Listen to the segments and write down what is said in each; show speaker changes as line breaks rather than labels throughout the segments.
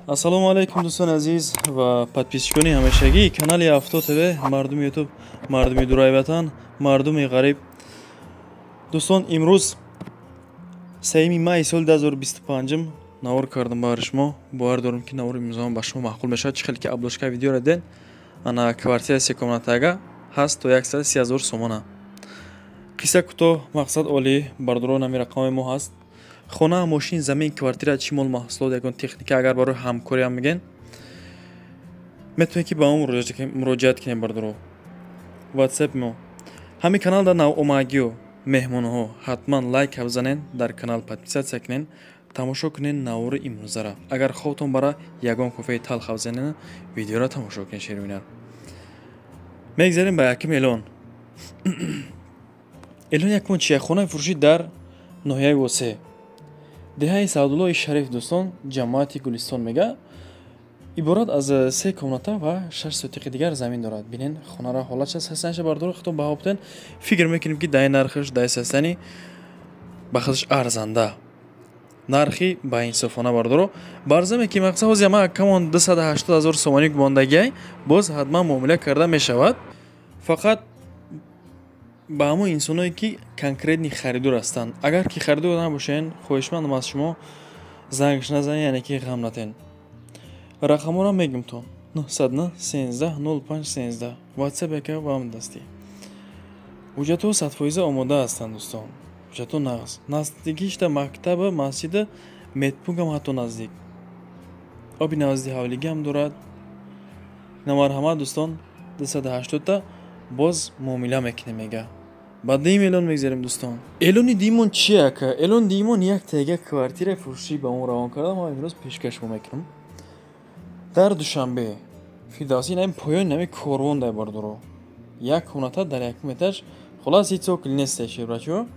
Ассалому алайкум, дӯстони азиз ва подписчикони ҳамешагии канали Авто ТВ, мардуми Ютуб, мардуми дураи ватан, мардуми ғариб. Дӯстон, имрӯз 3 май соли 2025 навор кардам барои шумо. Бовар дорам, ки навори имрӯзам ба шумо маъқул мешавад. Чӣ хеле ки обложкаи видеоро дидед, ана квартира секомнатага ҳаст то 130 ҳазор сомона. Қисса кӯтоҳ, мақсад олӣ. Бардорон, ҳами рақамҳои мо ҳаст. Хона, мошин, замин, квартира, чӣ мол маҳсулот, ягон техника агар барои ҳамкориам мегӯен, метавонед, ки ба мо муроҷиат кунем. Бардоро, Ватсап мо ҳамин канал дар навомагиё меҳмонҳо, ҳатман лайк бизанен, дар канал подписаться кунен, тамошо кунен навори имрӯзара. Агар хобтон бара, ягон кофеи талха бизанен, видеоро тамошо кунен. Шервинар, мегзарем ба якум эълон. Эълон якум чия? Хонаи фурӯшӣ дар ноҳияи Восе, деҳаи Саъдуллои Шариф, дӯстон, ҷамоати Гулистон мега, иборат аз се комната ва 6 сотиқи дигар замин дорад. Бинен хонара, ҳолатша, састаниша, бардоро, худтон баҳо бутен. Фикр мекунем, ки даи нархаш, даи састани ба худаш арзанда, нархи баинсофона, бардоро. Барзаме ки мақсад ҳозир ма камон 280 ҳазор сомонӣ мондагиай, боз ҳатман муомила карда мешавад, фақат ба ҳамон инсоное, ки конкретный харидор ҳастанд. Агар ки харидор набошен, хоҳишмандам аз шумо, зангш назанед, яъне ки ғам натен. Рақамҳоро мегӯм: 909 13 05 13, Ватсап яка ва ҳамдастӣ. Ҳуҷҷатҳо 100% омода ҳастанд, дӯстон, ҳуҷҷатҳо нағз. Наздикишта мактаба, масҷида, медпунктам ҳатто наздик, оби назди ҳавлигӣ ҳам дорад. Намарҳамат, дӯстон, 280-та боз муомила мекунем, мега. Ба дуюм эълон мегзарем, дӯстон. Эълони дуюмон чие, ака? Эълони дуюмон як тега квартираи фурӯшӣ ба мо равон кардам, ма имрӯз пешкаш мо мекунам. Дар Душанбе, Фирдавсӣ, нами поёни нами корвон дай, бардоро, як комната дар якум этаж, хулас ҳеҷ цоколь несте, шебрачо,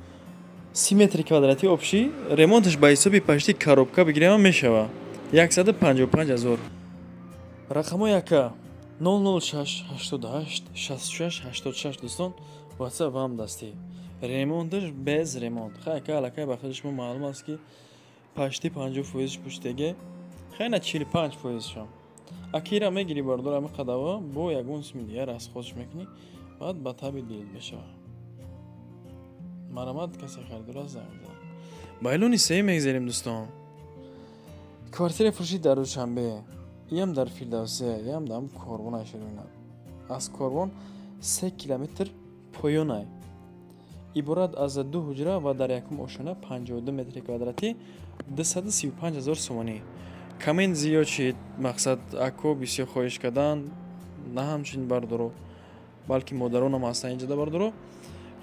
30 метри квадратӣ общий, ремонташ ба ҳисоби почти коробка бигирем мешава, 155 ҳазор. Рақамҳо яка 006 88 66 86, дӯстон, Ватсап ва ҳамдастӣ. Ремонташ без ремонт. Хай, аллакай ба худи шумо маълум аст, ки почти 50 фоизш пуштеге, хай, на, 45 фоизшам. Акира мегирӣ, бардор, ами қадава бо ягон суми дигар расходш мекунӣ, баъд ба таби дил мешава. Марамат, касе харидор аст, занг бизанад. Ба эълони сеюм мегзарем, дӯстон. Квартираи фурӯшӣ дар Душанбе, иам дар Фирдавсия, иам дар корвон айшерӯинад, аз корвон 3 километр поёнай, иборат аз ду ҳуҷра ва дар якум ошёна, 52 метри квадратӣ, 235 ҳазор сомонӣ. Коммент зиёд шид, мақсад ако бисёр хоҳиш карданд, на ҳамчунин бардоро, балки модаронам ҳастанд инҷода. Бардоро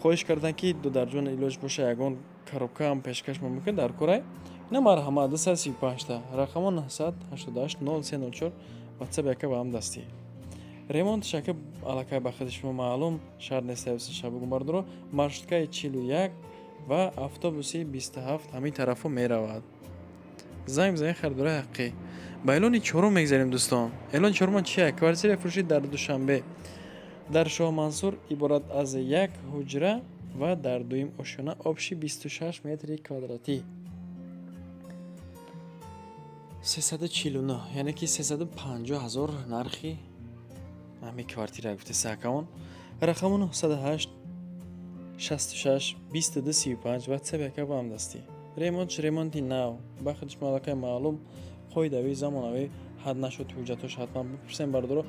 хоҳиш карданд, ки дударҷон, илоҷ боша, ягон коробкаам пешкаш мо мекунед, дар корай ина. Марҳамат, 235-та рақамо 988 0304, Ватсап яка ба ҳам дастӣ. Ремонтш ака аллакай ба худи шумо маълум, шарт нест шабугум. Бардоро, маршруткаи 41 ва автобуси 27 ҳамин тарафҳо меравад. Занг бизанед, харидорои ҳақиқӣ. Ба эълони чорум мегзарем, дӯстон. Эълони чорумон чия? Квартираи фурӯшӣ дар Душанбе, дар Шоҳмансур, иборат аз як ҳуҷра ва дар дуюм ошёна, общий 26 метри квадратӣ, 349, яъне ки 350 ҳазор нархи ҳамин квартира гуфте сакамон. Рақаму 908 66 22 35, Ватсап яка ба ҳамдастӣ. Ремонтш ремонти нав, ба худи шумо аллакай маълум, қоидавӣ, замонавӣ. Ҳад нашуд, ҳуҷҷатҳош ҳатман бипурсем, бардоро.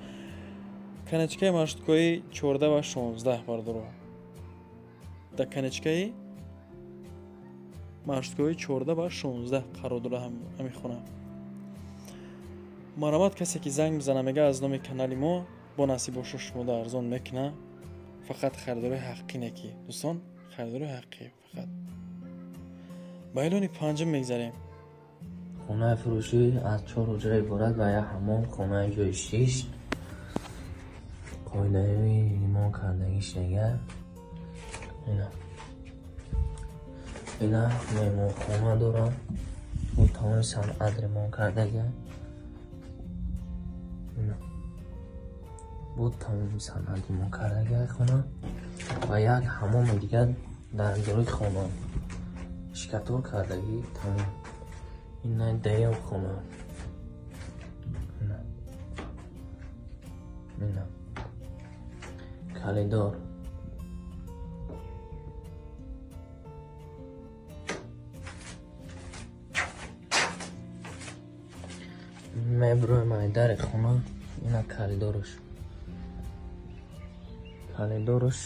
Конечкаи маршруткои 14 ва 16, бардоро, дар конечкаи маршруткои 14 ва 16 қарор дорад ҳамин хона. Марамат, касе ки занг бизана, мега аз номи канали мо, бо насиб бошо, шумода арзон мекуна. Фақат харидорои ҳақиқӣ, не ки, дӯстон, харидорои ҳақиқӣ фақат. Ба эълони панҷум мегзарем.
Хонаи фурӯшӣ аз чор ҳуҷра иборат ва як ҳамом, хонаи ҷои шишт, қоидаи римон кардагиш дигар. Ина меҳмонхона дорам, бо тамоми санъат ремон кардага, бо тамоми санъат ремон кардага хона ва як ҳамоми дигар дар ҷои хона, штукатур кардагӣ, тамом. Ина даём хона. Коридор. Меброем ай дари хона, ина коридорш. Коридорш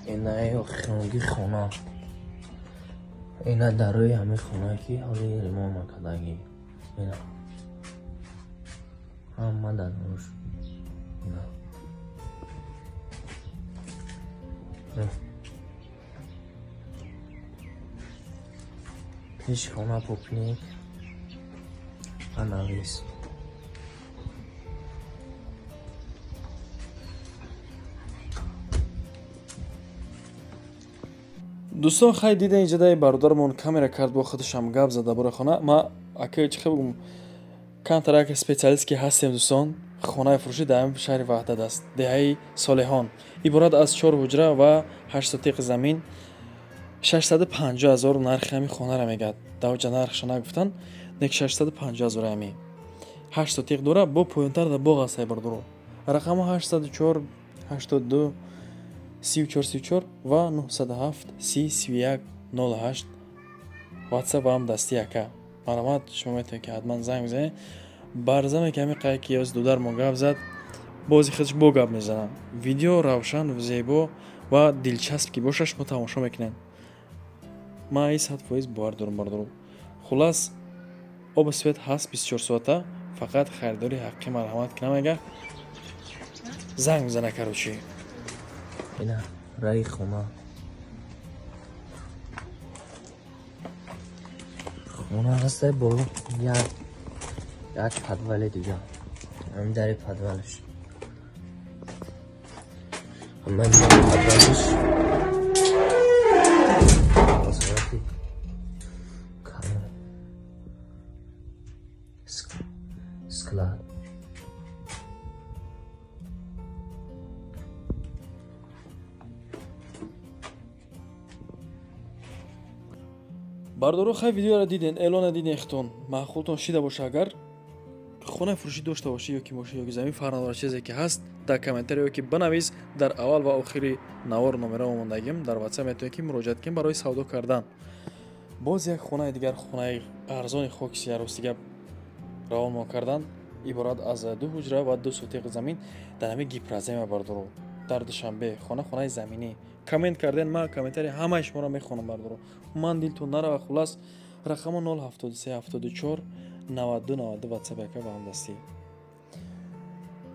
ина охиронги хона. Ина дарои ҳамин хона ки ҳоли ремонт накардагӣ. Ина ҳама дарош. Ина пеши хона пупник ва навис.
Дӯстон, хай дида инҷадаи бародармон камера кард, бо худашам гап зада бораи хона. Ма ака чӣ хел бигӯм, камтар як специалист ки ҳастем дӯстон. Хонаи фурӯшӣ дар шаҳри Ваҳдат аст, деҳаи Солеҳон, иборат аз 4 ҳуҷра ва 8 сотиқ замин. 650 000 нархи ҳамин хонаро мегӯяд. Давҷа нархшо нагуфтанд, нек 650 000 ҳами. 8 сотиқ дора, бо поёнтар дар боғ аст бародаро. Рақамҳо 804 82 34 34 ва 907 30 31 08 WhatsApp ҳам дасти ака. Марҳамат, шумо метавонед ки ҳатман занг бизанед. Барзаме ки ҳамин қайд ки ёз дудар мо гап зад, бози худаш бо гап мезанад. Видео равшан, зебо ва дилчасп ки бошад, шумо тамошо мекунед. Ман ай 100% бовар дорам бародаро. Хулас, об свет ҳаст 24 соата, фақат харидори ҳақиқӣ марҳамат кунам агар занг бизана короче.
Ина раи хона. Хона ҳаст бо як подвале дига. Ҳам дари подвалш. Ҳама подвалш. Склад.
Бародаро, хай видеоро диден, эълона диден, хитон маъқултон шида боша. Агар хонаи фурӯшӣ дошта бошӣ ё ки мошин ё ки замин, фарқ надорад чизе ки ҳаст, дар комментария ё ки бинавис. Дар аввал ва охири навор номера омондагим, дар WhatsApp метавонед ки муроҷиат кунед барои савдо кардан. Боз як хонаи дигар, хонаи арзони хоки сиярӯз дигар равон мо кардан, иборат аз 2 ҳуҷра ва 2 сотиқ замин дар ҳамин Гипрозема бародаро, дар Душанбе. Хона хонаи заминӣ. Коммент карден, ман комментарии ҳамаи шуморо мехонам бародаро. Ман дилтон нарава. Хулас, рақамо 073 74 92 92 WhatsApp яка ва ҳамдастӣ.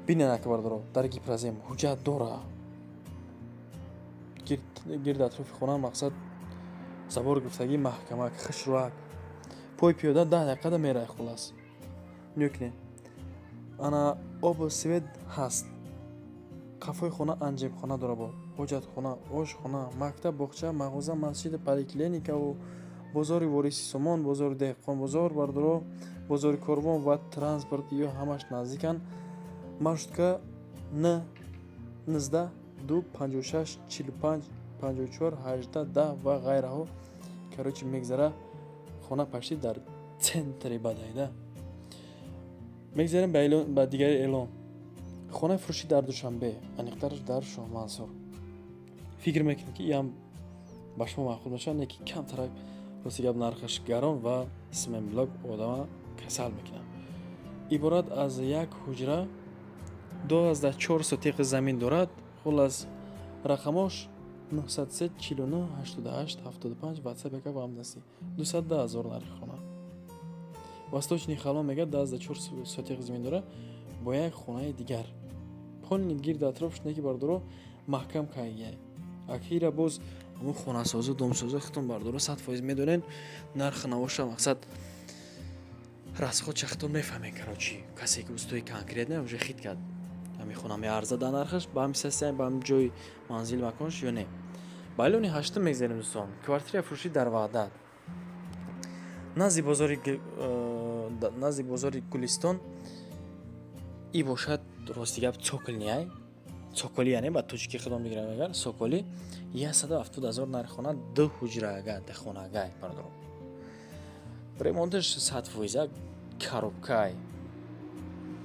Бинен ака бародаро, дар Гипрозем ҳуҷҷат дора. Гирд атрофи хона мақсад забор гирифтагӣ, маҳкамак, хушрӯак. Пой пиёда 10 дақиқада мерай. Хулас, нюкне. Ана об свет ҳаст. Қафои хона анҷемхона дора, бо ҳоҷатхона, ошхона, мактаб, боғча, мағоза, масҷид, поликлиникаву бозори Вориси Сомон, бозори Деҳқонбозор бародаро, бозори Корвон ва транспорт ё ҳамаш наздиканд. Маршрутка Н 19 2 56 45 54 18 10 ва ғайраҳо. Короче, мегзара хона пашти дар центри Бадайда. Мегзарем ба дигари эълон. Хонаи фурӯшӣ дар Душанбе, аниқтараш дар Шоҳмансур. Фикр мекунем ки иам ба шумо маъқул мешавад, не ки камтарак рости гап нархаш гарон ва сменблок одама касал мекунад. Иборат аз як ҳуҷра, 24 сотиқ замин дорад. Хулас, рақамош 903 49 88 75 WhatsApp яка ва ҳамдастӣ. 210 000 нархи хона. Восточный Халон мегӯяд 24 сотиқ замин дорад бо як хонаи дигар. Полни гирд атрофш неки бародаро маҳкам кайгияй. Акира боз ҳамон хонасозу домсозу хитон бародаро 100% медонен нарх навоша, мақсад расход чахтон мефаҳмен. Короче, касе ки устои конкретно уже хит кард, ҳамин хона меарзад дар нархаш ба ҳамин састия, ба ҳамин ҷои манзил маконш ё не. Ба эълони ҳаштум мегзарем дӯстон. Квартираи фурӯшӣ дар Ваҳдат, назди бозори Гулистон. И бошад рости гап цоколниай, цоколи, яъне ба тоҷикӣ худом бигирам агар соколи, 170 000 нархи хона, 2 ҳуҷра ага хонагай бародаро. Ремонташ 100% коробкай.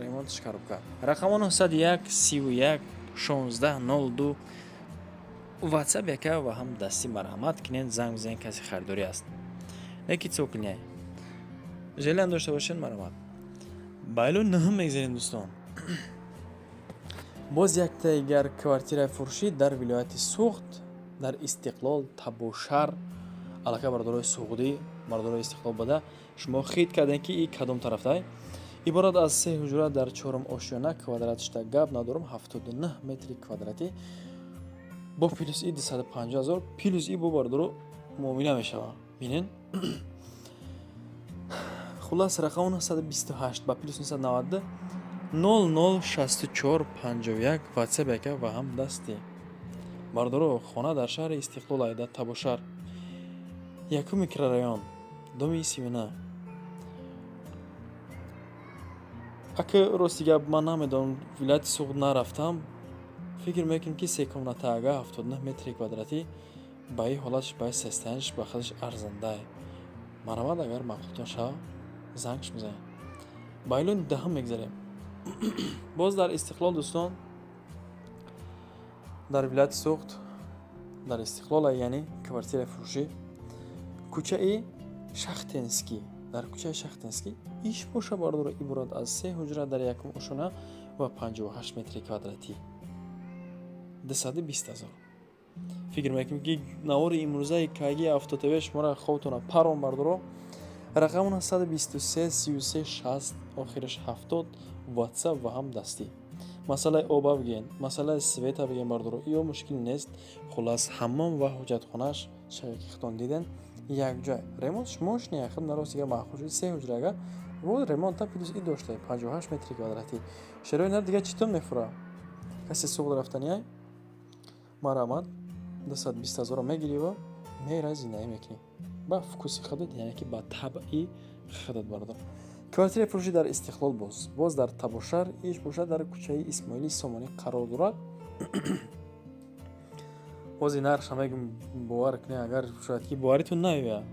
Ремонтш коробка. Рақамо 901 31 16 02 WhatsApp яка ва ҳам дастӣ, марҳамат кунед, занг бизанед, касе харидорӣ аст. Неки цокольный. Желание дошта бошед, марҳамат. Ба эълони нӯҳум мегзарем, дӯстон. Боз яктаигар квартираи фурӯшӣ дар вилояти Суғд, дар Истиқлол, Табошар. Аллакай бародарои суғдӣ, бародарои Истиқлол бада, шумо хит кардем, ки и кадом тарафтай. Иборат аз се ҳуҷра дар чорум ошёна, квадратшта гап надорум, 79 метри квадратӣ, бо плюс и 250 ҳазор, плюс и бо бародаро муомила мешавад. Бинен, хуллас, рақами 928 ба плюс 992 00 64 51 WhatsApp яка ва ҳам дастӣ. Бародаро, хона дар шаҳри Истиқлол айда, Табошар, якум микрорайон, доми 39. Ака, рости гап, ман намедонам, вилояти Суғд нарафтам. Фикр мекунем, ки се комната ага, 79 метри квадратӣ, ба ин ҳолатш, ба ин состояние ш, ба худаш арзандае. Марҳамат, агар маъқултон шава, зангш бизанед. Ба эълони даҳум мегзарем. Боз дар Истиқлол, дӯстон, дар вилояти Суғд, дар Истиқлол, яъне квартираи фурӯшӣ, кӯчаи Шахтенский, дар кӯчаи Шахтенский иш боша, бародаро, иборат аз се ҳуҷра дар якум ошона ва 58 метри квадратӣ, 220 ҳазор. Фикр мекунем, ки навори имрӯзаи кайги Авто ТВ шуморо хобтона парон, бардоро. Рақами 923 33 60, охираш 70, WhatsApp ва ҳам дастӣ. Масъалаи оба бигӯен, масъалаи свет а бигӯен, бардоро, ё мушкил нест. Хуллас, ҳаммом ва ҳоҷатхонааш, шаве ки худтон диден, якҷой. Ремонтш мощный, худ нарости гап маъқул шуд. Се ҳуҷрага бо ремонта плюс и дошта, 58 метри квадратӣ. Шерои нар дига читон мефура. Касе Суғд рафтаниай, марҳамат, 220 ҳазорро мегирӣ ва мерай, зиндагӣ мекунӣ ба вкус и худат, яъне ки ба табъи худат, бародар. Квартираи фурӯшӣ дар Истиқлол, боз дар Табошар, иш бошад, дар кӯчаи Исмоили Сомонӣ қарор дорад. Бози нархша мегум, бовар кунед, агар шояд ки боваритон наёяд.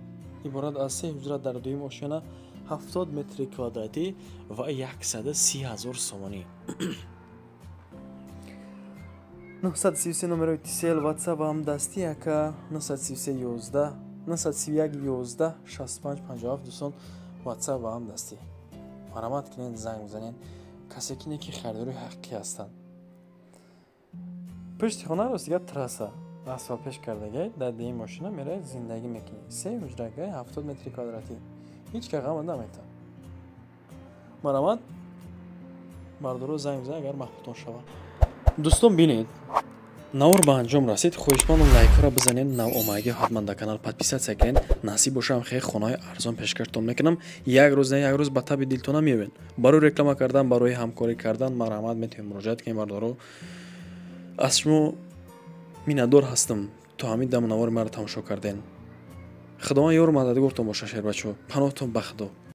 Иборат аз се ҳуҷра дар дуюм ошёна, 70 метри квадратӣ ва 130 ҳазор сомонӣ. 933 номерои Тисел, WhatsApp ва ҳам дастӣ яка. 933 11 931 11 65 57, дӯстон, WhatsApp ва ҳам дастӣ. Марҳамат кунед, занг бизанед, касе ки не ки харидори ҳақиқӣ ҳастанд. Пушти хона, рости гап, трасса асфалт пеш кардагай, дар деи мошина меравед, зиндагӣ мекунӣ. Се ҳуҷрагай, 70 метри квадратӣ, ҳеҷ ка ғама наметавад. Марҳамат, бардоро, занг бизанед, агар маъқултон шавад. Дӯстон, бинед, навор ба анҷом расид. Хоҳишмандам, лайкҳоро бизанед, навомадагӣ ҳатман дар канал подписаться кунед. Насиб бошам, хеле хонаҳои арзон пешкаштон мекунам. Як рӯз на як рӯз ба таби дилтона меёбед. Барои реклама кардан, барои ҳамкорӣ кардан, марҳамат, метавонед муроҷиат кунед. Бардоро, аз шумо миннатдор ҳастам, то ҳамин дам навори маро тамошо карден. Худованд ёру мададгортон боша, шербачо. Паноҳтон ба Худо.